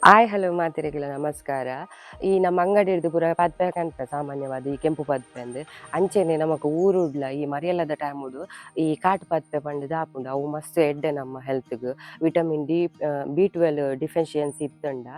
ಆಯ್ hello ಮಾತೆರೆಗ್ಲ ನಮಸ್ಕಾರ. ಈ ನಮ್ಮ ಅಂಗಡಿಡ್ದು ಪೂರ ಪದ್ಪೆ ಕನ್ಪೆ ಸಾಮಾನ್ಯವಾದ್ ಈ ಕೆಂಪು ಪದ್ಪೆ ಅಂದ್. ಅಂಚೆನೆ ನಮಕ್ ಊರುಡ್ಲ ಈ ಮರಿಯಲದ ಟೈಮುಡು ಈ ಕಾಟ್ ಪದ್ಪೆ ಪಂಡುದು ಆಪುಂಡು. ಅವು ಮಸ್ತ್ ಎಡ್ಡೆ ನಮ್ಮ ಹೆಲ್ತ್ ಗ್. ವಿಟಮಿನ್ ಡಿ ಬಿ12 ಡಿಫಿಷಿಯನ್ಸಿ ಇತ್ತುಂಡ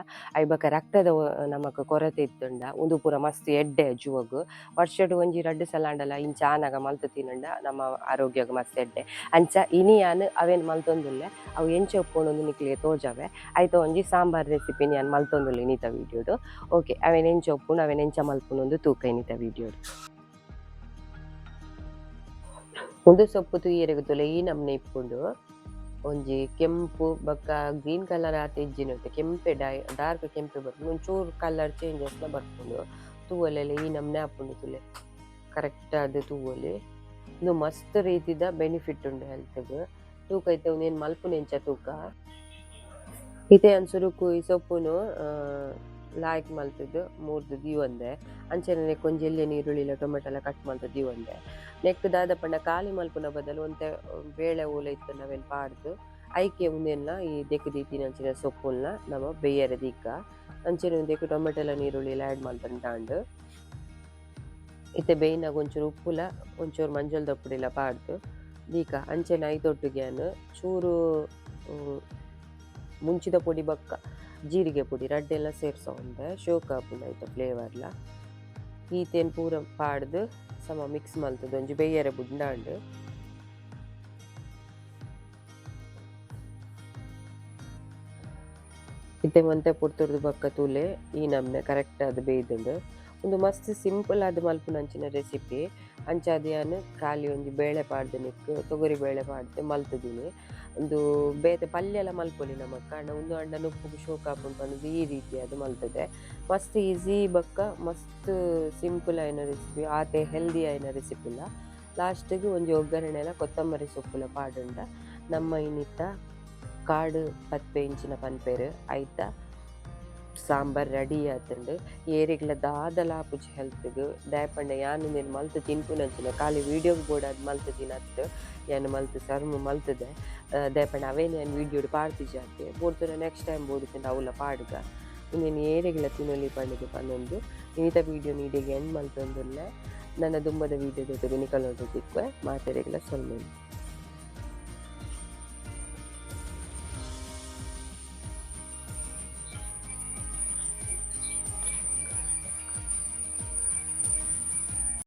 ಐಬಕ ರಕ್ತದ ನಮಕ್ ಕೊರತೆ ಇತ್ತುಂಡ ಉಂದು ಪೂರ ಮಸ್ತ್ ಎಡ್ಡೆ ಜುವಗ್. ವರ್ಷಡ್ ಒಂಜಿ ರಡ್ಡ್ ಸಲ ಆಂಡಲ ಇಂಚ ಆನಗ ಮಲ್ತ್ ತಿನ್ನುಂಡ ನಮ್ಮ ಆರೋಗ್ಯಗ್ ಮಸ್ತ್ ಎಡ್ಡೆ. ಅಂಚ ಇನಿ ಯಾನ್ ಅವೆನ್ ಮಲ್ತೊಂದುಲ್ಲೆ. ಅವು ಎಂಚ ಉಪ್ಪುಂಡು ನಿಕ್ಲೆಗ್ ತೋಜಾವೆ. ಐತ ಒಂಜಿ ಸಾಂಬಾರ್ ರೆಸಿಪಿ ಯಾನ್ ಮಲ್ತೊಂದುಲ್ಲೆ ಇನಿತ ವಿಡಿಯೋಡು. ಓಕೆ, ಅವೆನ್ ಎಂಚ ಉಪ್ಪುಂಡು, ಅವೆನ್ ಎಂಚ ಮಲ್ಪುನು ತೂಕ ಇನಿತ ವಿಡಿಯೋಡು. ಉಂದು ಸೊಪ್ಪು ತೂಯೆರೆಗ್ ತೂಲೆ ಈ ನಮ್ನೆ ಇಪ್ಪುಂಡು. ಒಂಜಿ ಕೆಂಪು ಬೊಕ್ಕ ಗ್ರೀನ್ ಕಲರ್ ಆತ್ ಇಜ್ಜಿನತೆ ಕೆಂಪೆ ಡೈ ಡಾರ್ಕ್ ಕೆಂಪೆ ಬರ್ಪುಂಡು, ಒಂಚೂರು ಕಲರ್ ಚೇಂಜಸ್ ಲ ಬರ್ಪುಂಡು. ತೂವೊಲೆಲೆ ಈ ನಮ್ನೆ ಆಪುಂಡು ತೂಲೆ, ಕರೆಕ್ಟ್ ಆದ್ ತೂವೊಲಿ. ಉಂದು ಮಸ್ತ್ ರೀತಿದ ಬೆನಿಫಿಟ್ ಉಂಡು ಹೆಲ್ತ್ ಗ್. ತೂಕ ಇತ್ತೆ ಉಂದೆನ್ ಮಲ್ಪುನ ಎಂಚ ತೂಕ. ಇತ್ತೆ ಯಾನ್ ಸುರುಕು ಈ ಸೊಪ್ಪುನು ಲಾಯ್ಕ್ ಮಲ್ತುದು ಮೂರ್ದು ದೀವೊಂದೆ. ಅಂಚನೆ ನೆಕ್ಕ್ ಒಂಜಿ ಎಲ್ಯ ನೀರುಳ್ಳಿಲ ಟೊಮೆಟೊ ಕಟ್ ಮಲ್ತ್ ದೀವೊಂದೆ. ನೆಕ್ಕ್ ದಾದ ಪಂಡ ಖಾಲಿ ಮಲ್ಪುನ ಬದಲು ಒಂತೆ ಬೇಳೆ ಓಲ ಇತ್ತ್ಂಡ ಅವೆನ್ ಪಾಡ್ದ್ ಐಕೆ ಉಂದೆನ್ಲ ಈ ದೆಕ್ಕ್ ದೀತಿನಂಚಿನ ಸೊಪ್ಪುಲ್ನ ನಮ ಬೇಯರೆ ದೀಕ. ಅಂಚನೆ ಉಂದೆಕ್ ಟೊಮೆಟೊ ನೀರುಳ್ಳಿಲ ಆಡ್ ಮಲ್ತುಂಡಾಂಡ್. ಇತ್ತೆ ಬೇಯ್ನಗ ಒಂಚೂರು ಉಪ್ಪುಲ ಒಂಚೂರು ಮಂಜೊಲ್ದ ಪುಡಿಲ ಪಾಡ್ದ್ ದೀಕ. ಅಂಚನೆ ಐತೊಟ್ಟಿಗೆ ಯಾನ್ ಚೂರು ಮುಂಚಿದ ಪೊಡಿ ಬೊಕ್ಕ ಜೀರಿಗೆ ಪೊಡಿ ರಡ್ಡೆಲ ಸೇರ್ಸೊಂದೆ. ಶೋಕ್ ಆಪುಂಡು ಐತ ಫ್ಲೇವರ್ಲ. ಈತೆನ್ ಪೂರ ಪಾಡ್ದ್ ಸಮ ಮಿಕ್ಸ್ ಮಲ್ತುದು ಒಂಜಿ ಬೇಯರೆ ಬುಡ್ಂಡಾಂಡ್. ಇತ್ತೆ ಒಂತೆ ಪೊರ್ತುರ್ದು ಬೊಕ್ಕ ತೂಲೆ ಈ ನಮ್ನೆ ಕರೆಕ್ಟ್ ಆದ್ ಬೇಯ್ದುಂಡು. ಉಂದು ಮಸ್ತ್ ಸಿಂಪಲ್ ಆದ್ ಮಲ್ಪುನಂಚಿನ ರೆಸಿಪಿ. ಅಂಚಾದ್ ಯಾನ್ ಖಾಲಿ ಒಂಜಿ ಬೇಳೆ ಪಾಡ್ದ್ ನೆಕ್ಕ್ ತೊಗರಿ ಬೇಳೆ ಪಾಡ್ದ್ ಮಲ್ತುದಿನಿ. ಉಂದು ಬೇತೆ ಪಲ್ಯಲ ಮಲ್ಪೊಲಿ ನಮಕ್, ಆಂಡ ಉಂದು ಆಂಡ ನುಪ್ಪುಗು ಶೋಕ್ ಆಪುಂಡು ಪಂದ್ ಈ ರೀತಿಯಾದ್ ಮಲ್ತುದೆ. ಮಸ್ತ್ ಈಸಿ ಬೊಕ್ಕ ಮಸ್ತ್ ಸಿಂಪಲ್ ಆಯಿನ ರೆಸಿಪಿ, ಆತೆ ಹೆಲ್ದಿ ಆಯಿನ ರೆಸಿಪಿಲ. ಲಾಸ್ಟ್ ಗ್ ಒಂಜಿ ಒಗ್ಗರಣೆಲ ಕೊತ್ತಂಬರಿ ಸೊಪ್ಪುಲ ಪಾಡುಂಡ ನಮ್ಮ ಇನಿತ ಕಾಡು ಪದ್ಪೆ ಇಂಚಿನ ಪನ್ಪೆರ್ ಐತ ಸಾಂಬಾರ್ ರೆಡಿ ಆತುಂಡು. ಏರೆಗ್ಲ ದಾದಲ ಆಪುಜಿ ಹೆಲ್ತ್ ಗ್. ದಾಯೆ ಪಂಡ ಯಾನ್ ಉಂದೆನ್ ಮಲ್ತ್ ತಿನ್ಪುನಂಚಿನ ಖಾಲಿ ವಿಡಿಯೋಗ್ ಬೋಡಾದ್ ಮಲ್ತ್ ತಿನತ್ ಯಾನ್ ಮಲ್ತ್ ಸರ್ವ್ ಮಲ್ತುದೆ. ದಾಯೆ ಪಂಡ ಅವೇನ್ ಯಾನ್ ವಿಡಿಯೋಡ್ ಪಾಡ್ತಿಜಿ ಆತೆ. ಬೋಡ್ತುಂಡ ನೆಕ್ಸ್ಟ್ ಟೈಮ್ ಬೋಡುತ್ತುಂಡ ಅವ್ಲ ಪಾಡ್ಗ. ಉಂದೆನ್ ಏರೆಗ್ಲ ತಿನೊಲಿ ಪಂಡುದು ಪನೊಂದು ಇನಿತ ವಿಡಿಯೋನ್ ಇಡೆಗ್ ಎಂಡ್ ಮಲ್ತೊಂದುಲ್ಲೆ. ನನ ದುಂಬದ ವಿಡಿಯೋದೊಟ್ಟಿಗೆ ನಿಕಲ್ನೊಟ್ಟಿಗೆ ತಿಕ್ಕುವೆ. ಮಾತೆರೆಗ್ಲ ಸೊಲ್ಮೆಲು.